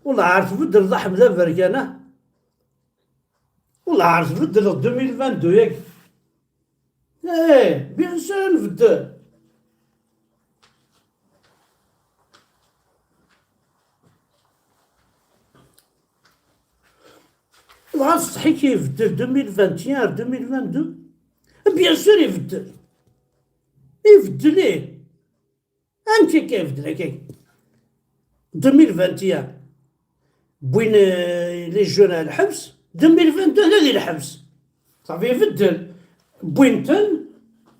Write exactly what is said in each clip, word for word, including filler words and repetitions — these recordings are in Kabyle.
Wellah ar tbeddleḍ a Ḥmed Aberkan, ah. Wellah ar tbeddleḍ deux mille vingt-deux yagi. Eh, bien sûr, nbeddel. Dɣa tsetḥi-k ibeddel deux mille vingt et un ar deux mille vingt-deux? Bien sûr ibeddel. Ibeddel, ih. Amek akka ibeddel akka? Deux mille vingt et un, wwin, euh, les jeunes ar lḥebs, deux mille vingt-deux hna di lḥebs. Safi ibeddel. Wwin-ten,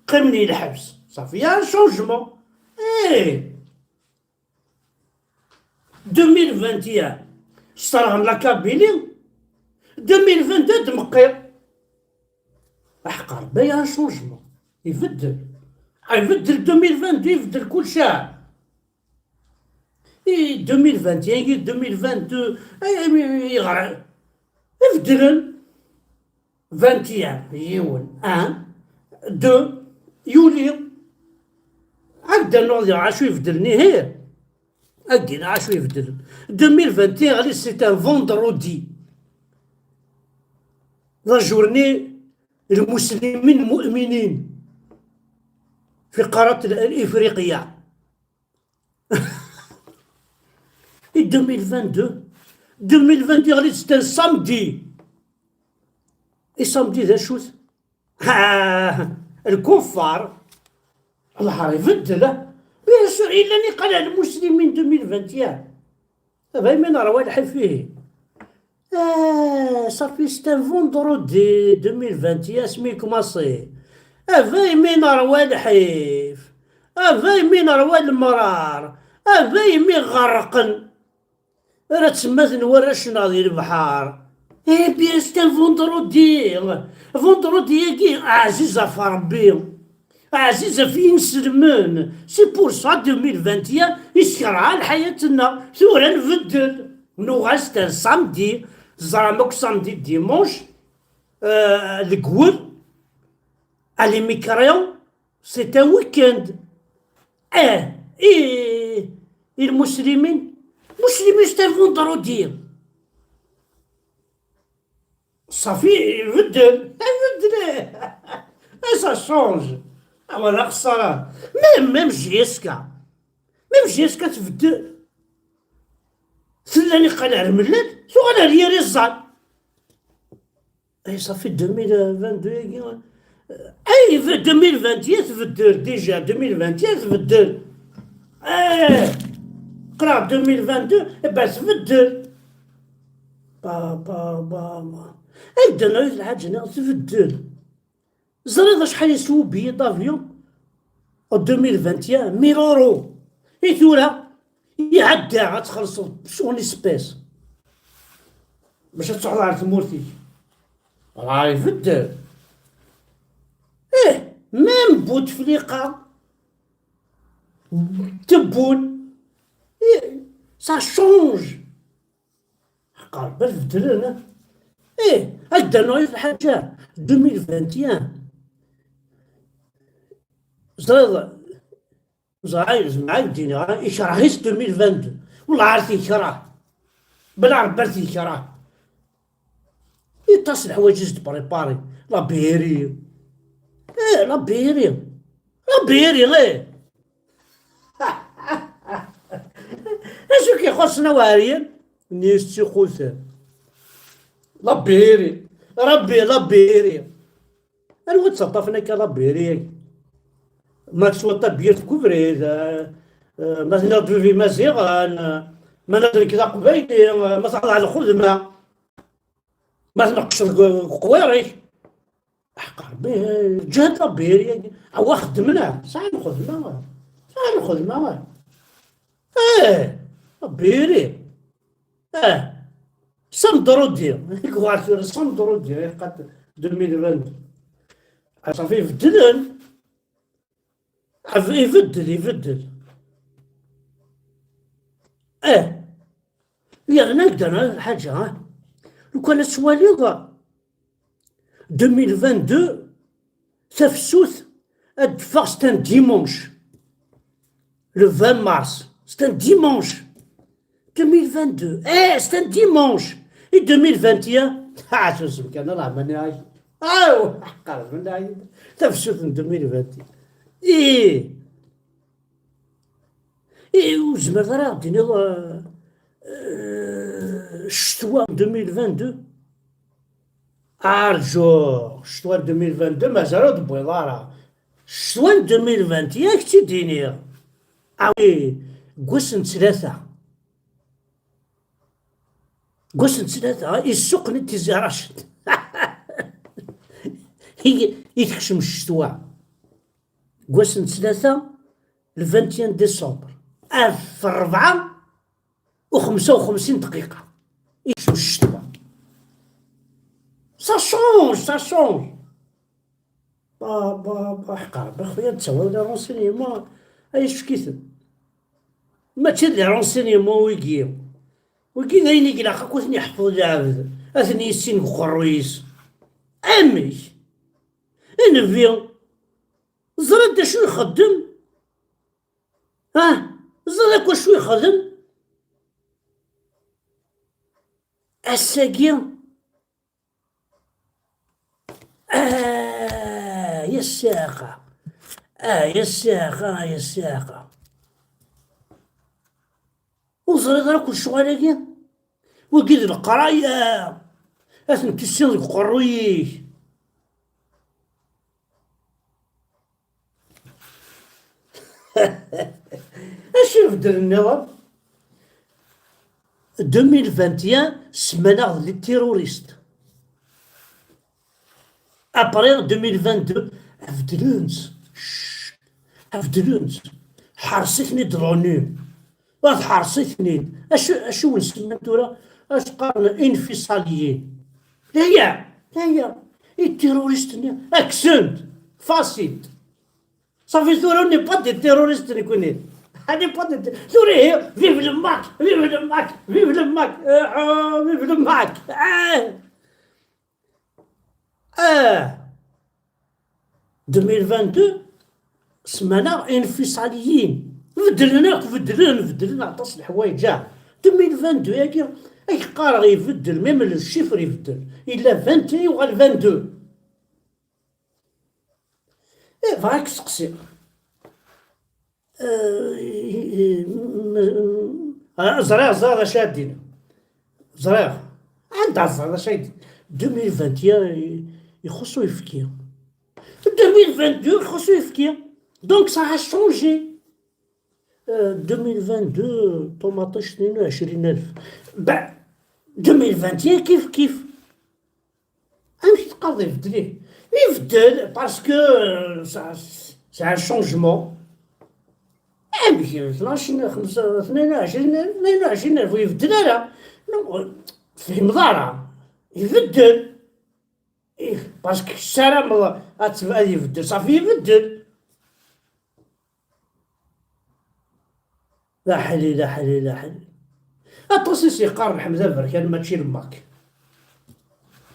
qqimen i lḥebs. Safi, y a un changement. Eh! Deux mille vingt et un, sserɣen la Kabylie. Deux mille vingt-deux d-meqqir. Aḥeqq Rebbi, y a un changement. Ibeddel. Ah, ibeddel deux mille vingt-deux, ibeddel kullec, ah. I deux mille vingt et un, i deux mille vingt-deux, ay, ay, ay, yeɣra. Ibeddlen. Vingt et un, yiwen, un, deux, yuli. Ad d-rnuɣ diɣ acu ibeddlen, ihi. Agi neɣ acu ibeddlen. Deux mille vingt et un, ɣli, c'est un vendredi. La journée المسلمين المؤمنين في قارة الإفريقيا. Et deux mille vingt-deux, deux mille vingt-deux ɣli, c'est un samedi. Et samedi d acu-t? Ah, lkuffar. Lḥar ibeddel, ah. Bien sûr, yella niqal المسلمين deux mille vingt et un. Daymi nerwa lḥif ihi. Ah, safi, c'est un vendredi deux mille vingt et un asmi kmaṣi. Daymi nerwa lḥif. Daymi nerwa lemrar. Daymi ɣerqen. Ara tsemmaten warrac-nneɣ di lebḥer. Eh bien, c'est un vendredi. Vendredi-agi, ɛziz ɣef Rebbi. Ɛziz ɣef yinselmen. C'est pour ça deux mille vingt et un i s-kerha lḥayat-nneɣ. Tura nbeddel. Nuɣal c'est un samedi. Teẓram akk samedi, dimanche, euh, deg wul, à l'immigrant, c'est un week-end. Eh, i, i lmuslimin. Muslimin, c'est un vendredi. Safi, ibeddel, ibeddel. Eh, ça change. Ah, voilà, xsara. Même, même J S K. Même J S K tbeddel. Tella niqal ar mellal, tuɣal ar yir iẓẓan. Ay, safi deux mille vingt-deux-agi. Ay, deux mille vingt et un tbeddel, déjà, deux mille vingt et un tbeddel. Eh, qraɣ deux mille vingt-deux, eh ben, tbeddel. Ba, ba, ba, ba. Ay, ddren lḥaǧa-nni, tbeddel. Ẓriɣ acḥal yeswa billet d'avion en deux mille vingt et un? Mille euros. I tura, iɛedda ad txellṣeḍ en espèces. Bac ad truḥeḍ ɣer tmurt-ik. Rah ibeddel. Eh, même Bouteflika, Tebboune. Eh, ça change. Qerb ad beddlen, eh. Eh, ad d-rnuɣ yiwet lḥaǧa. Deux mille vingt et un. Ẓriɣ, ẓriɣ, zemreɣ ad d-iniɣ, ikreh-it deux mille vingt-deux. Wellah ar t-yekreh. Bla Rebbi ar t-yekreh. Iṭas leḥwayeǧ i s-d-prépari. La Beyri. Eh, la Beyri. La Beyri, eh. Acu k-ixuṣṣen a Weɛryan? Nni-as ttixutan. La Beyri. Rebbi, la Beyri. Anwa ttaṭṭafen akka la Beyri-agi? Ma teswa tabyirt deg ubrid, eh, eh, ma tniḍ-d baba-m d Imaziɣen, eh, ma nniḍ nekk d aqbayli, eh, ma tɛaḍ ɣer lxedma, ma tneqqceḍ deg, deg uqwiṛ-ik. Aḥeqq Rebbi, eh, ǧǧiɣ la Beyri-agi. Awa xedmen, ah, sɛan lxedma, sɛan lxedma. Eh, la Beyri. Ah, Samdrudi, i yuɣal tura Samdrudi, iqat deux mille vingt. Ah, safi ibeddlen. Ah, ibeddel, ibeddel. Eh, yerna ak-d-rnu lḥaǧa, ah. Lukan ad twaliḍ, deux mille vingt-deux, tafsut ad d-teffeɣ, c'est un dimanche, le vingt mars, C'est un dimanche. Deux mille vingt-deux. Eh, c'est un dimanche. Et deux mille vingt et un. Ah, je suis quand même là, maniaque. Ah, oh, quand même, là, t'as vu, c'est en deux mille vingt et un. Et, et, ur tezmireḍ ara ad d-tiniḍ, euh, euh, ccetwa deux mille vingt-deux. Arǧu, ccetwa n deux mille vingt-deux mazal ur d-tewwiḍ ara. Ccetwa n deux mille vingt et un, ad k-tt-id-iniɣ. Ah oui, deg wass n ttlata. Deg wass n ttlata, i ssuqen-id Tizi Raced. I, i tekcem ccetwa. Deg wass n ttlata, le vingt et un décembre. Af rebɛa u xemsa u xemsin dqiqa. Ikcem ccetwa. Ça change, ça change. Ba, ba, ba, ḥqar, ba, xuya, netta wa les renseignements, ay, icek-iten. Mačči d les renseignements wigi. Wigi d ayen i ilaq akk ad ten-iḥfeḍ lɛebd, ad ten-yissin deg uqerruy-is. Amek? Nnbi, ẓriɣ d acu ixeddem. Ah, ẓriɣ akk acu ixeddem. Ass-agi, ah, ya ssiɛqa. Ah, ya ssiɛqa, ah, ya ssiɛqa. Ur ẓriḍ ara akk lecɣal-agi? Wagi d leqraya. Ad ten-tissineḍ deg uqerruy-ik. Acu ibeddlen nniḍen? Deux mille vingt et un, semman-aɣ-d les terroristes. Après deux mille vingt-deux, beddlen-tt. Cc, beddlen-tt. Ḥers-iten-id l'ONU. Ad ḥers-iten-id. Acu, acu wen-semman tura? Acu qqaren? Infisaliyin. Aya, aya. I terrorist-nni, kksen-t. Facile. Safi, tura on n'est pas des terroristes, nekkni. On n'est pas des ter-, tura ihi, vive le Mac, vive le Mac, vive le Mac, euh, euh, vive le Mac. Ah. Ah. Deux mille vingt-deux, semman-aɣ infisaliyin. Beddlen akk, beddlen, beddlen aṭas n leḥwayeǧ, ah. Deux mille vingt-deux-agi, ay qqareɣ ibeddel, même le chiffre ibeddel. Yella vingt et un, yuɣal vingt-deux. Eh, bɣiɣ ad k-steqsiɣ. Eh, eh, eh, m-, m-, ah, ẓriɣ, ẓriɣ d acu ara d-iniɣ. Ẓriɣ. Anda ẓriɣ d acu ara d-iniɣ? Deux mille vingt et un, i-, ixuṣṣ uyefki. Deux mille vingt-deux, ixuṣṣ uyefki. Donc, ça a changé. Euh, deux mille vingt-deux, ṭumaṭic tnin u ɛecrin alef. Ben, deux mille vingt et un, kif, kif. Amek teqqareḍ ibeddel? Ibeddel, parce que, euh, ça, c'est un changement. Amek, tnac, xemsa, tnin u ɛecrin, tnin u ɛecrin alef ur ibeddel ara. Non, euh, tfehmeḍ ara. Ibeddel. Ih, parce que tessarameḍ ad teb-, ad ibeddel, safi ibeddel. La ḥli, la ḥli, la ḥli. Aṭas i s-yeqqaren Ḥmed Aberkan mačči le Mac.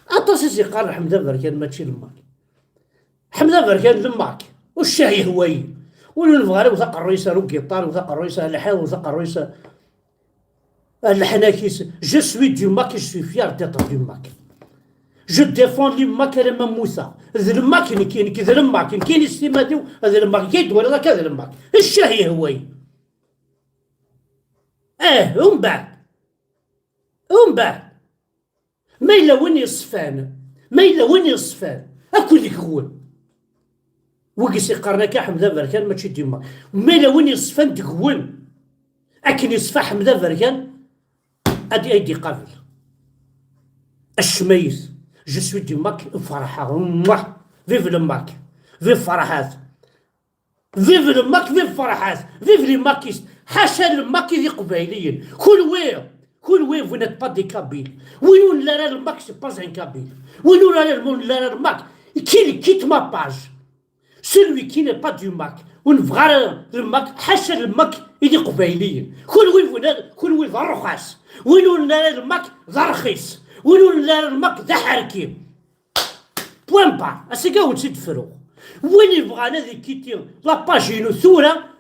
Aṭas i s-yeqqaren Ḥmed Aberkan mačči le Mac. Ḥmed Aberkan le Mac. U ccah yehwa-yi. Ur nebɣa ara wet aqerruy-is ar ugiṭar, wet aqerruy-is ar lḥiḍ, wet aqerruy-is ar, ar leḥnak-is. Je suis du Mac et je suis fier d'être du Mac. Je défends le Mac alamma mmuteɣ. D le Mac nekki, nekki d le Mac, nekki n istimat-iw d le Mac, nekki i d-twaliḍ akka d le Mac. Ccah yehwa-yi. Eh, umbeɛd. Umbeɛd. Ma yella win yeṣfan, ma yella win yeṣfan, akk deg-wen. Wigi s-iqqaren akka Ḥmed Aberkan mačči du Mac. Ma yella win yeṣfan deg-wen, akken yeṣfa Ḥmed Aberkan, ad, ad d-iqabel. Acmayet, je suis du Mac, ferḥeɣ, mwah, vive le Mac, vive Ferḥat. Vive le Mac, vive Ferḥat, vive les maquistes. Ḥaca le Mac i d iqbayliyen. Kunwi, kunwi, vous n'êtes pas des Kabyles. Win ur nelli ara le Mac, c'est pas un Kabyle. Win ur ara, ur nelli ara le Mac, qu'il quitte ma page. Celui qui n'est pas du Mac, ur nebɣa ara le Mac, ḥaca le Mac i d iqbayliyen. Kunwi, vous n'êtes, kunwi d arruxas. Win ur nelli ara le Mac, d arxis. Win ur nelli ara le Mac, d aḥerki. Point barre. Ass-agi ad wen-tt-id-fruɣ. Win yebɣan ad ikkiti la page-inu tura,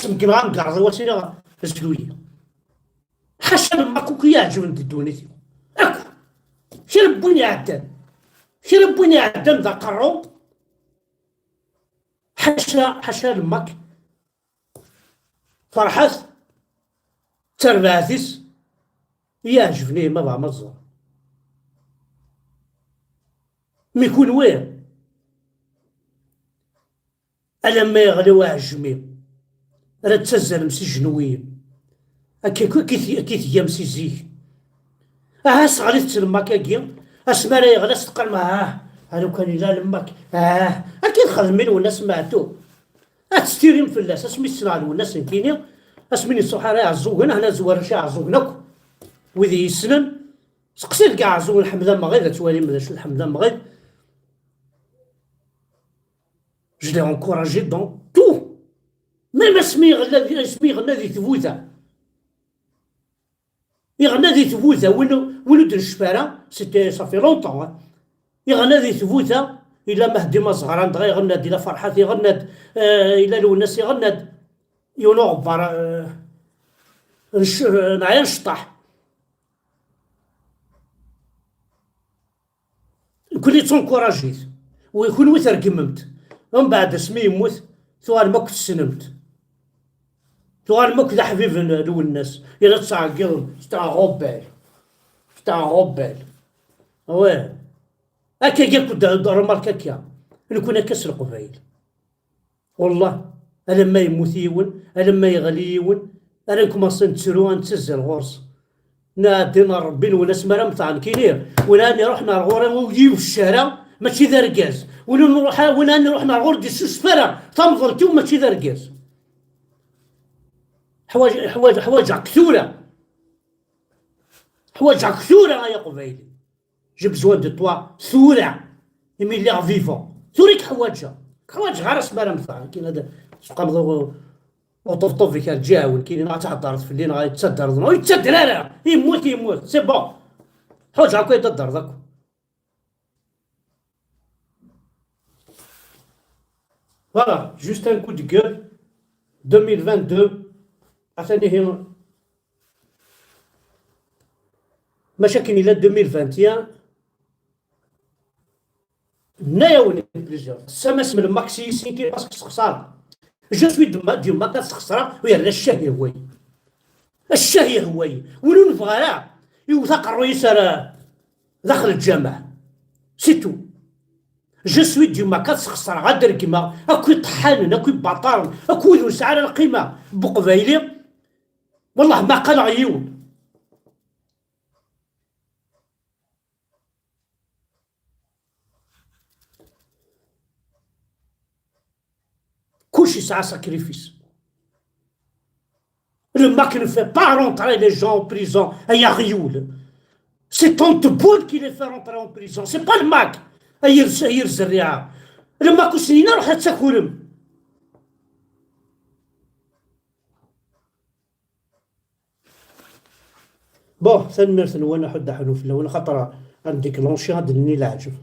Asmeggen ɣa mgerḍ i wasila zlu-yi. Ḥaca lemmak akk i yi-iɛeǧben di ddunit-iw. Akk. Kra n win iɛeddan. Kra n win iɛeddan d aqerru. Ḥaca, ḥaca lemmak. Ferḥat. D tarbaɛt-is. I yi-iɛeǧben ihi ma bɣa ma ẓer. Mi kunwi. Alamma yeɣli uɛejmi, ara ttazzalem s ijenwiyen. Akka, akka, akka i t-, akka i tgam si zik. Aha, seɣlit lemmak-agi, asmi ara yeɣli, as teqqarem, ah, a lukan yella lemmak, ah, akka i txedmem i Lwennas Meɛtub. Ad testirim fell-as, asmi ssneɣ Lwennas nekkini, asmi nettruḥ ara Iɛeẓẓugen, ahna zwarrac Iɛeẓẓugen akk, wid i yessnen, seqsi deg Iɛeẓẓugen Ḥmed Amɣid, ad twalim d acu d Ḥmed Amɣid. Je l'ai encouragé dans tout. Même asmi iɣenna di, asmi iɣenna di tbuta. Iɣenna di tbuta, win, win ur d-necfi ara, c'était, ça fait longtemps, hein. Iɣenna di tbuta, ila Mahdi Mazeɣran, dɣa iɣenna-d, ila Ferḥat iɣenna-d, euh, ila Lwennas iɣenna-d. Yiwen uɣebbar, euh, nec-, euh, neɛya necṭaḥ. Nekkni d tunkurajit. U kunwi tregmemt. Mbeɛd asmi yemmut, tuɣalem akk tessnemt. Tuɣalem akk d aḥbib n Lwennas. Yella tettɛeggiḍem, c'est un rebelle. C'est un rebelle. Ouais. Akka yakk d, d remarque akka. Nekkni akka s Leqbayel. Wallah, alamma yemmut yiwen, alamma yeɣli yiwen, ara nkumaṣi nettru, ad nettazzal ɣur-s. Nɛeddi n Ṛebbi nwen asmi ara mmteɣ nekkini, win ara iruḥen ar ɣur-i ur yi-ibecc ara, mačči d argaz. Win ur nruḥ ara, win ara iruḥen ar ɣur-i ur d-issusef ara, tamḍelt-iw mačči d argaz. Ḥwaǧ-, ḥwaǧ-, ḥwaǧeɣ-k tura. Ḥwaǧeɣ-k tura, ay Aqbayli. J'ai besoin de toi tura, imi lliɣ vivant. Tura i k-ḥwaǧeɣ. K-ḥwaǧeɣ ara asmi ara mmteɣ. Akken ad tqamḍeḍ Uṭebṭeb-ik rǧiɛ-wen kini neɣ ad thedreḍ fell-i neɣ ad yettader, neɣ ur yettader ara, yemmut yemmut, c'est bon. Ḥuǧ akk ad d-tedreḍ akk. Voilà, juste un coup de gueule. Deux mille vingt-deux, atan ihi, maca akken yella deux mille vingt et un, nna-yawen i plusieurs, tessam-as Lmak s yisin-ki parce que sexsar. Je suis du Mac, du Mac ad sexsreɣ, u yerna ccah yehwa-yi. Ccah yehwa-yi. Win ur nebɣi ara, iwet aqerruy-is ar daxel lǧameɛ. C'est tout. Je suis du Mac, ad sexsreɣ, ad regmeɣ akk iṭeḥḥanen, akk ibaṭaren, akk wid ur nesɛi ara lqima n uqbayli. Wallah ma qaleɣ yiwen. Kullec yesɛa sacrifice. Le Mac ne fait pas rentrer les gens en prison, ay aɣyul. C'est ton tboul qui les fait rentrer en prison. C'est pas le Mac, ay yir zerriɛa. Le Mac ur s-yenna ruḥ ad takurem. Bon, tanemmirt-nwen, aḥuddu aḥunu fell-awen, xaṭer ad ndiklanci, ad d-nini leɛǧeb.